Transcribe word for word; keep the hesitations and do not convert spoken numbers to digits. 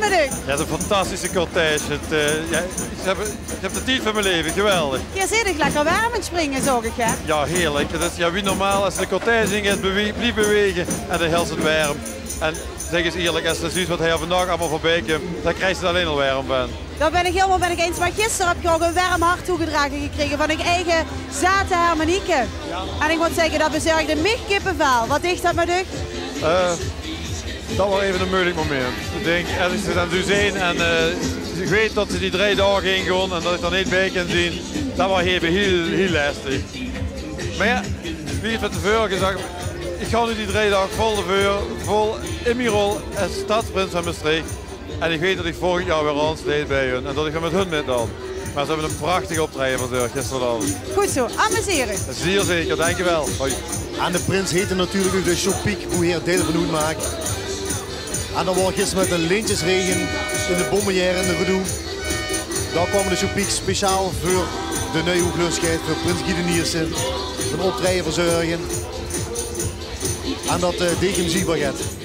Jao, 't is 'n fantastische cortège. 't, eh, jao, ich höb, ich höb de tied van mien laeve, geweldig. Geer zeet uch lekker werm aan 't springe, zaog ich, hè? Jao, heerlik. 't Is, jao, wie normaal, es de cortège ingeit, bewe-, blief bewege en dan hèlt 't werm. En zèk ins ierlik, es se zuus wat hie vandaag allemaol veurbie kump, dan kriegs se d'r allein al werm van. Dao bön ich hielemaol mit uch eins. Mer gister höb geer ouch e werm hart toegedrage gekrege van eur eige zate Hermenieke. Jao. En ich mót zègke, dat bezörgde mich kippevel. Wat deeg dat mit uch? Eh, dat waor effe e meujelik momint. Ich dink, es ich ze dan zoe zeen en, eh, ich weit dat ze die drei daog ingaon en dat ich d'r neet bie kan zeen, dat waor effe hiel, hiel lestig. Mer jao, wie ich van te veure gezag höb, ich gaon noe die drei daog vol d'rveur, vol in mien rol es stadsprins van Mestreech. En ich weit dat ich volgend jaor weer aansluut bie hun en dat ich weer mit hun mitdans. Mer ze höbbe e prachtig optraeje verzörg gisteravend. Good zoe, amuseer uch. Zier zeker, dankjewel. Hoi. En de prins heet natuurlik ouch de Sjopiek, boe heer deil van oetmaak. En dat waor gister mit de lintjesregen in de Bonbonnière in de Redoute. Dao kwaam de Sjopiek speciaal veur de nuie hoeglöstigheid, veur prins Guy d'n Ierste, 'n optraeje verzörge. En dat, eh, deeg 'm ziebaar get.